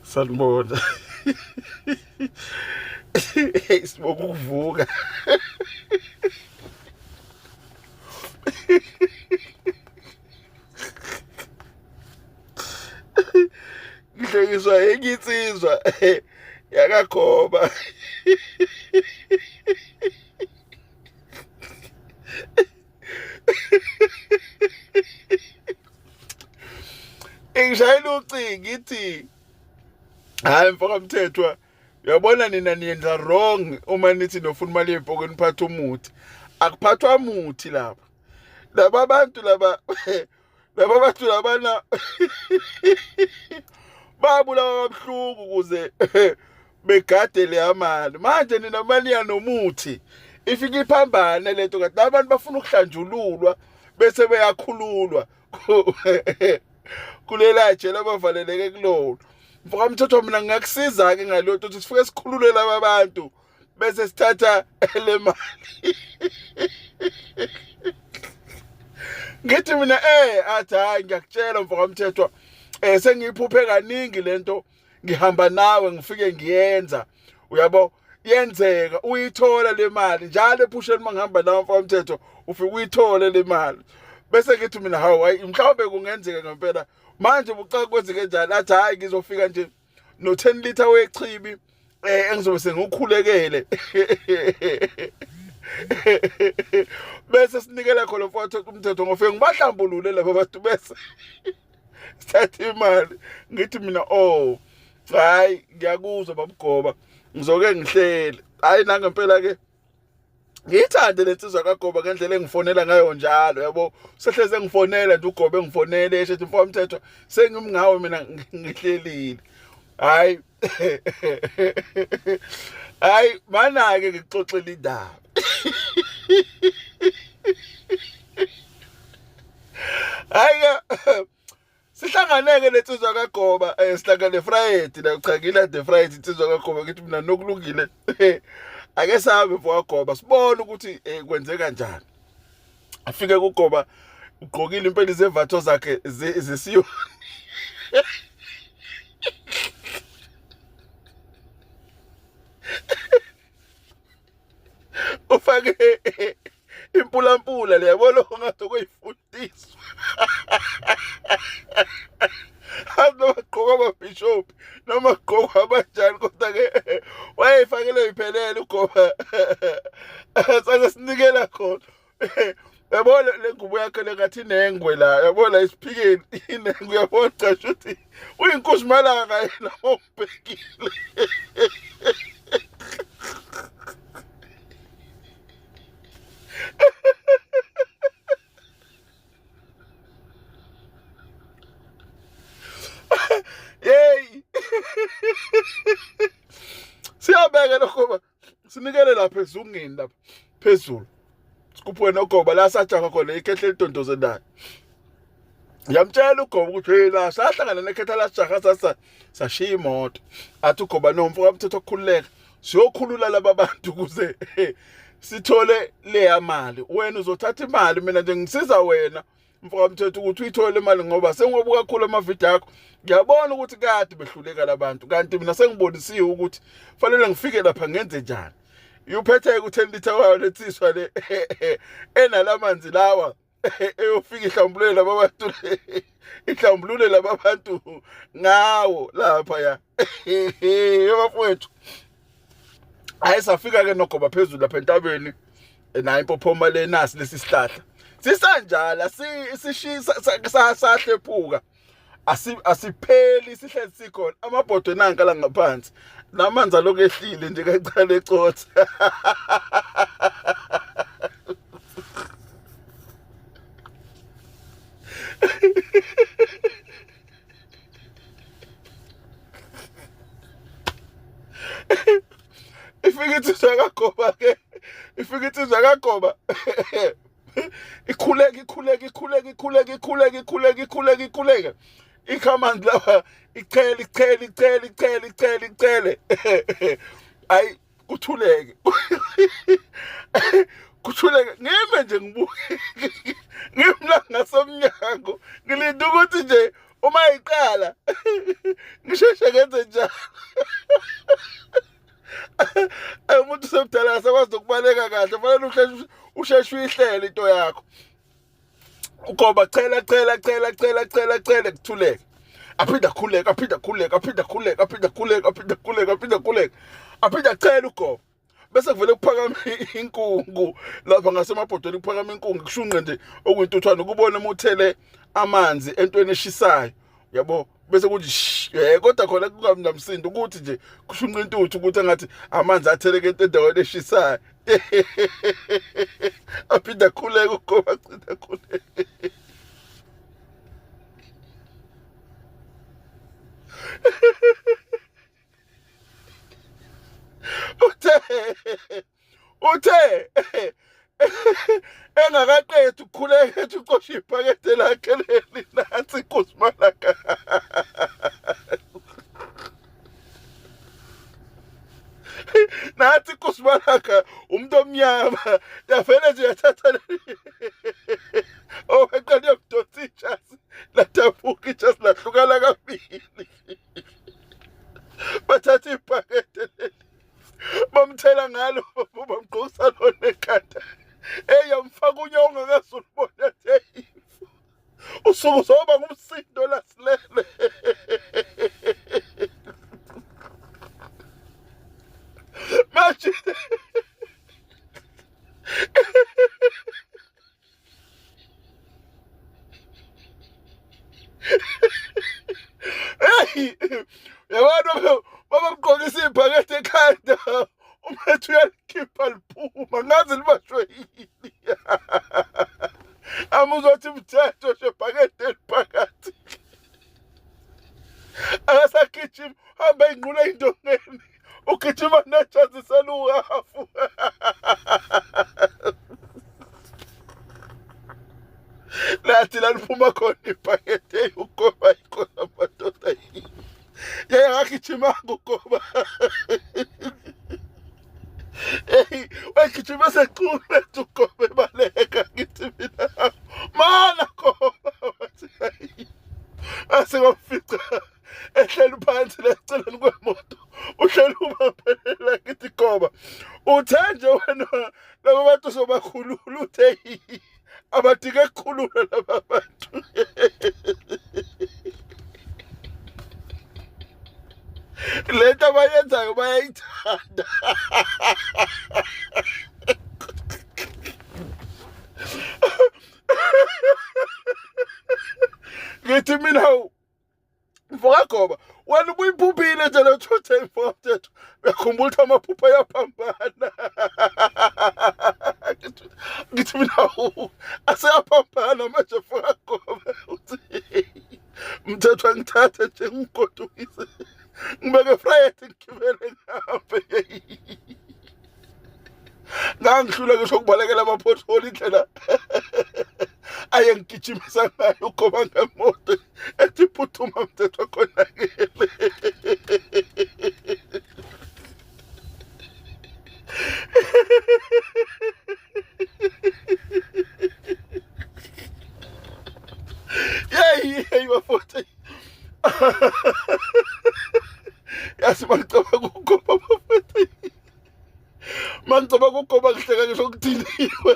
Sanibona. Sibonga ukuvuka. Ngihlekiswa enye insizwa yakakhoba. Ingishayela ucingo ithi hayi mfoka Mthethwa, uyabona nina niyenza wrong uma nithi nofuna imali yempoko niphatha umuthi. Akuphathwa muthi lapha. Laba bantu laba laba bantu labana babulawa kabuhlungu ukuze begade leya mali. Manje nina maniya nomuthi ifike iphambane lento kanti abantu bafuna ukuhlanjululwa bese beyakhululwa kulela jele abavaleleke kulona. Mfoka Mthethwa, mina ngingakusiza-ke ngaleyo nto ukuthi sifike sikhulule laba bantu bese sithatha le mali. Ngithi mina athi hayi ngiyakutshela mfoka Mthethwa, sengiyiphuphe kaningi lento, ngihamba nawe ngifike ngiyenza, uyabo, yenzeka uyithola le mali njalo ephusheni. Uma ngihamba nawe mfoka Mthethwa ufike uyithole le mali. Bese ngithi mina hawu, hayi mhlawumbe kungenzeka ngempela. Manje bucaka kwenzeke njani? Athi hayi ngizofika nje no 10 liter wechibi engizobe sengikhulekele bese sinikela khona mfowethu umthetho, ngofike ngibahlambulule laba bantu bese sithatha imali. Ngithi mina oh hayi ngiyakuzwa babugoba, ngizoke ngihlele. Hayi nangempela ke ngiyithande lensizwa kaGoba ngendlela engifonela ngayo njalo, yabo, sehleze engifonela nje uGoba, engifonele esho ethi mfowethu Mthethwa sengimngawe mina ngihlelile. Hayi hayi mana-ke ngikuxoxela indaba. Hayi sihlanganeke lensizwa kaGoba, sihlangane Friday la. Cha ngilande Friday insizwa kaGoba. Ngithi mina nokulungile ake sahambe mfo kaGoba sibone ukuthi kwenzeka kanjani. Afike kuGoba ugqokile impela izevatho zakhe zesiyo, ufake impulampula le, yabona, ngathi kuyifundiswa noma kugqokwa amabhishophi noma kugqokwa abanjani, kodwa-ke wayeyifakele iphelele uGoba. Sake sinikela khona, yabona le ngubo yakhe le ngathi inengwe la, yabona isiphikeni inengwe, uyabona, cha shuthi uyinkosi malanga yena ombhekile. Yey, siyabeka lokho, sinikele lapha ezungeni lapha phezulu, sikhuphuke noGoba la sajaha khona ikhehle elidondozelayo. Ngiyamtshela uGoba ukuthi hey la sahlangana nekhetha lasijaha sasa sashiya imoto. Athi uGoba no mfo kaMthetho okukhululeka, siyokhulula laba bantu ukuze sithole leya mali, wena uzothatha imali, mina nje ngisiza wena mfo kaMthetho ukuthi uyithole imali, ngoba sengiwabuka kakhulu amavidiyo akho, ngiyabona ukuthi kade behluleka labantu, kanti mina sengibonisiwe ukuthi fanele ngifike lapha ngenze njani. Uphetheke u-10 liter wayo letsiswa le enalamanzi lawa eyofika ihlambulule laba bantu, ihlambulule laba bantu ngawo lapha ya bafowethu. Hayi safika ke noGoba phezulu lapha entabeni nayo impophoma le, nasi lesi sihlahla sisanjala sishisa sahlephuka, asipheli, sihlezi sikhona. Amabhodwe nanka la ngaphansi, namanzi alokhu ehlile nje kancane ecotha. Ifike insizwa kaGoba ke, ifike insizwa kaGoba ikhuleka ikhuleka ikhuleka ikhuleka ikhuleka ikhuleka ikhuleka ikhuleka, ikha amanzi lawa, ichele ichele ichele ichele ichele ichele. Ayi kuthuleke kuthuleke, ngime nje ngibuke, ngimla ngasemnyango ngilinde ukuthi nje Uma iqala ngisheshe ngenze njalo. Umuntu usemdala akasakwazi nokubaleka kahle, fanele usheshe usheshe uyihlele into yakho. Ugoba chela chela chela chela chela chela kuthuleke. Aphinde akhuleke, aphinde akhuleke, aphinde akhuleke, aphinde akhuleke, aphinde akhuleke, aphinde akhuleke. Aphinde achele ugoba. Bese kuvele kuphakama inkungu lapha ngasemabhodweni kuphakama inkungu kushunqe nje okuyintuthwane ukubona uma uthele amanzi entweni eshisayo. Yabo bese kuthi eh kodwa khona kungabi namsindo ukuthi nje kushunqa intuthu ukuthi engathi amanzi atheleke endaweni eshisayo. Aphinde akhuleke ugoba aphinde akhuleke. Uthe uthe engakaqedi ukukhuleka ethi ucosha ibhakede lakhe leli nansi inkosi malaka. Nathi inkosi malaka umuntu omnyama yavele nje yathatha leli owaqala yamdonsa ijasi ladabuka ijasi lahlukana kabili. Bathatha ibhakede leli bamthela ngalo bamgqokisa lona ekhanda. Eyi yamfaka unyawo ongakaze ulubone athi eyi usuke uzoba ngumsindo lasilele. Manje Hey, yabona babamgqokisa ibhakede ekhanda umethu uyalikhipha liphuma ngazi libashwe yini. Amuzothi mthetho nje bhakede eliphakathi. Akasagijima hamba ingqula ey'ndongeni ugijima nejazi seluhafu. Lathi laliphuma khona ibhakede ugoba ikhona madoda yeye akagijimanga ugoba. Hey, wagijima seqhuma ethi ugoba ebaleka ngithi mina mana goba wathi hayi asekwamfica ehleli phansi leceleni kwemoto uhleli ubambelela ngithi goba uthe nje wena laba bantu sobakhulula uthe abadinge kukhulula laba bantu. Lento abayenzayo bayayithanda. Ngithi mina mfokagoba wena ubuyiphuphile nje le thuthe mfokamthetho uyakhumbula ukuthi amaphupho ayaphambana. Ngithi mina aseyaphambana manje mfokagoba uthi mthetho angithathe nje ngigodukise ngibeke Friday ngigibele ngihambe. Ngangihlula ngisho ukubalekela ama-pothole indlela aye ngigijimisa ngayo ugoba ngemoto ethi phuthuma mthetho khonakele. Yeyi yeyi bafowethu yazi mangicabanga ukugoba bafowethu mangicabanga ukugoba ngihleka ngisho kudiniwe.